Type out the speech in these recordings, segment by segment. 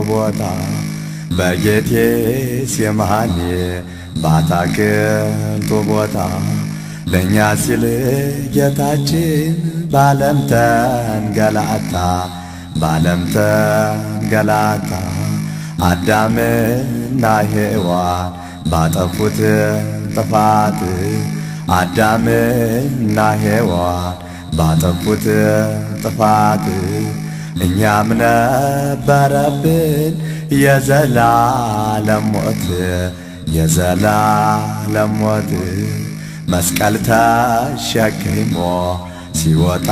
ቦታ በጌቴ ሴማኒ ባታክልቱ ቦታ ለእኛ ሲል ጌታችን ባለም ተንገላታ ባለም ተንገላታ አዳምና ሔዋን ባጠፉት ጥፋት አዳምና ሔዋን ባጠፉት ጥፋት እኛም ነበረብን የዘላለም ሞት የዘላለም ሞት መስቀል ተሸክሞ ሲወጣ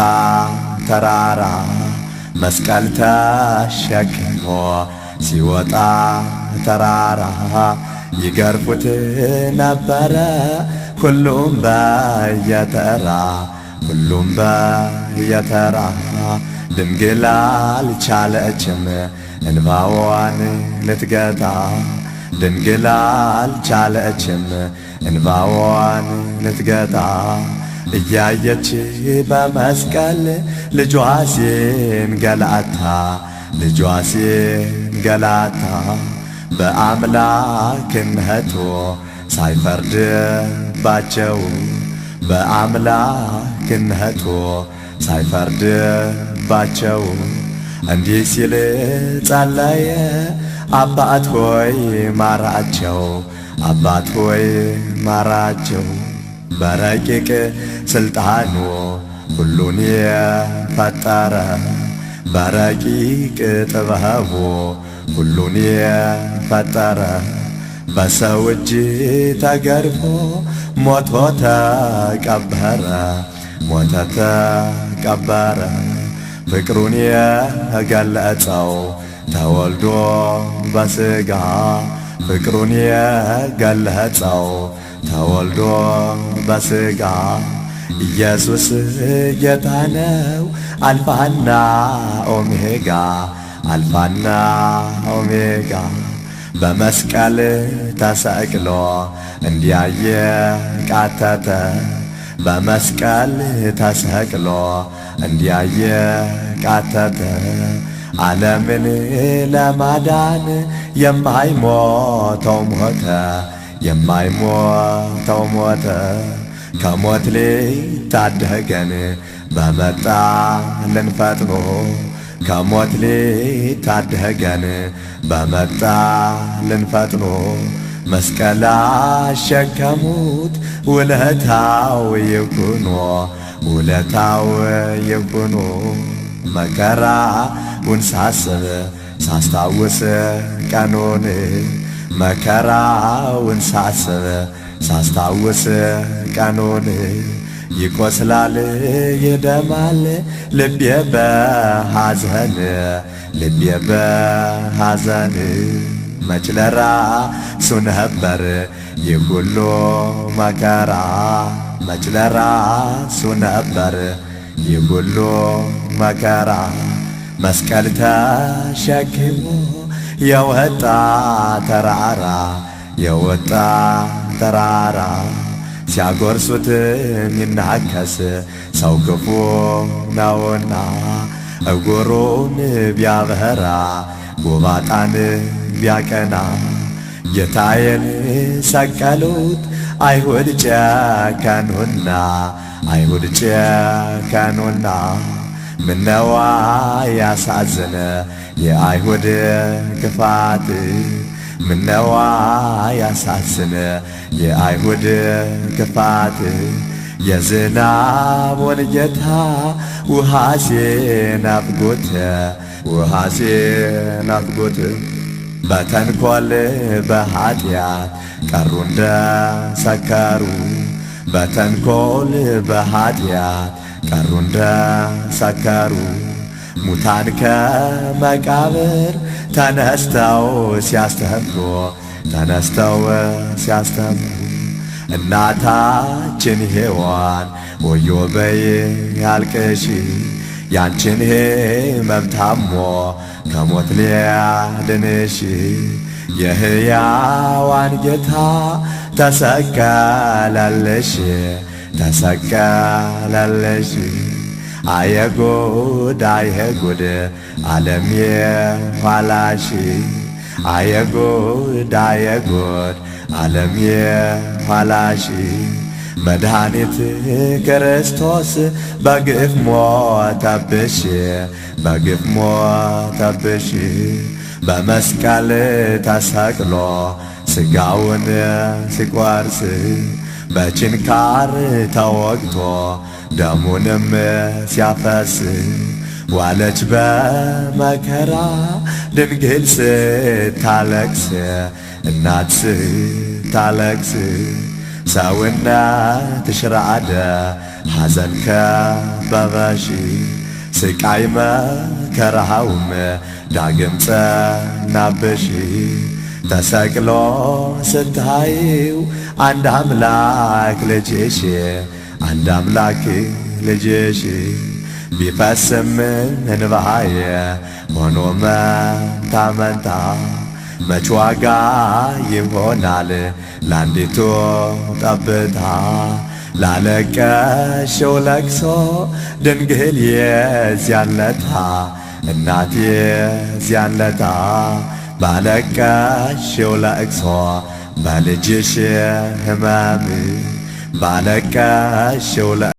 ተራራ መስቀል ተሸክሞ ሲወጣ ተራራ ይገርፉት ነበረ ሁሉም በየተራ ሁሉም በየተራ ድንግል አልቻለችም እንባዋን ልትገታ ድንግል አልቻለችም እንባዋን ልትገታ እያየች በመስቀል ልጇ ሲንገላታ ልጇ ሲንገላታ በአምላክነቱ ሳይፈርድባቸው በአምላክነቱ ሳይፈርድባቸው እንዲህ ሲል ጸለየ፣ አባት ሆይ ማራቸው፣ አባት ሆይ ማራቸው። በረቂቅ ስልጣኑ ሁሉን የፈጠረ በረቂቅ ጥበቡ ሁሉን የፈጠረ በሰው እጅ ተገርፎ ሞቶ ተቀበረ ሞተ ተቀበረ። ፍቅሩን የገለጸው ተወልዶ በሥጋ ፍቅሩን የገለጸው ተወልዶ በሥጋ ኢየሱስ ጌታ ነው አልፋና ኦሜጋ አልፋና ኦሜጋ በመስቀል ተሰቅሎ እንዲያየ ቃተተ በመስቀል ተሰቅሎ እንዲያየ ቃተተ ዓለምን ለማዳን የማይሞተው ሞተ የማይሞተው ሞተ ከሞት ሊታደገን በመጣልን ፈጥኖ ከሞት ሊታደገን በመጣልን ፈጥኖ መስቀል አሸከሙት ውለታው ይኩኖ ውለታው ይኩኖ መከራውን ሳስብ ሳስታውስ ቀኑን መከራውን ሳስብ ሳስታውስ ቀኑን ይቆስላል ይደማል ልቤ በሐዘን ልቤ በሐዘን መች ለራሱ ነበር ይህ ሁሉ መከራ መች ለራሱ ነበር ይህ ሁሉ መከራ መስቀል ተሸክሞ የወጣ ተራራ የወጣ ተራራ ሲያጎርሱት የሚናከስ ሰው ክፉ ነውና እግሩን ቢያበራ ጎባጣን ቢያቀና ጌታዬን ሰቀሉት አይሁድ ጨከኑና አይሁድ ጨከኑና ምነዋ ያሳዝነ የአይሁድ ክፋት ምነዋ ያሳዝነ የአይሁድ ክፋት የዝናቡን ጌታ ውሃ ሲናፍጉት ውሃ ሲናፍጉት በተንኮል በኃጢአት ቀሩ እንደ ሰከሩ በተንኮል በኃጢአት ቀሩ እንደ ሰከሩ ሙታን ከመቃብር ተነስተው ሲያስተምሩ ተነስተው ሲያስተምሩ እናታችን ሔዋን ወዮ በይ አልቅሺ ያንቺን ሕመም ታሞ ከሞት ሊያድንሽ የሕያዋን ጌታ ተሰቀለልሽ ተሰቀለልሽ። አየጉድ አየጉድ ዓለም የኋላሽ፣ አየጉድ አየጉድ ዓለም የኋላሽ። መድኃኒት ክርስቶስ በግፍ ሞተብሽ፣ በግፍ ሞተብሽ። በመስቀል ተሰቅሎ ሥጋውን ሲቆርስ፣ በችንካር ተወግቶ ደሙንም ሲያፈስ፣ ዋለች በመከራ ድንግል ስታለቅስ፣ እናት ስታለቅስ። ሰውነትሽ ራደ፣ ሐዘን ከበበሽ፣ ስቃይ መከራውም ዳግም ጸናብሽ። ተሰቅሎ ስታይው አንድ አምላክ ልጅሽ፣ አንድ አምላክ ልጅሽ፣ ቢፈስም እንባዬ ሆኖ መንታ መንታ፣ መች ዋጋ ይሆናል ለአንዲቱ ጠብታ? ላለቀሽው ለቅሶ ድንግል የዚያን ለታ፣ እናት የዚያን ለታ፣ ባለቀሽው ለቅሶ በልጅሽ ሕመም ባለቀሽው።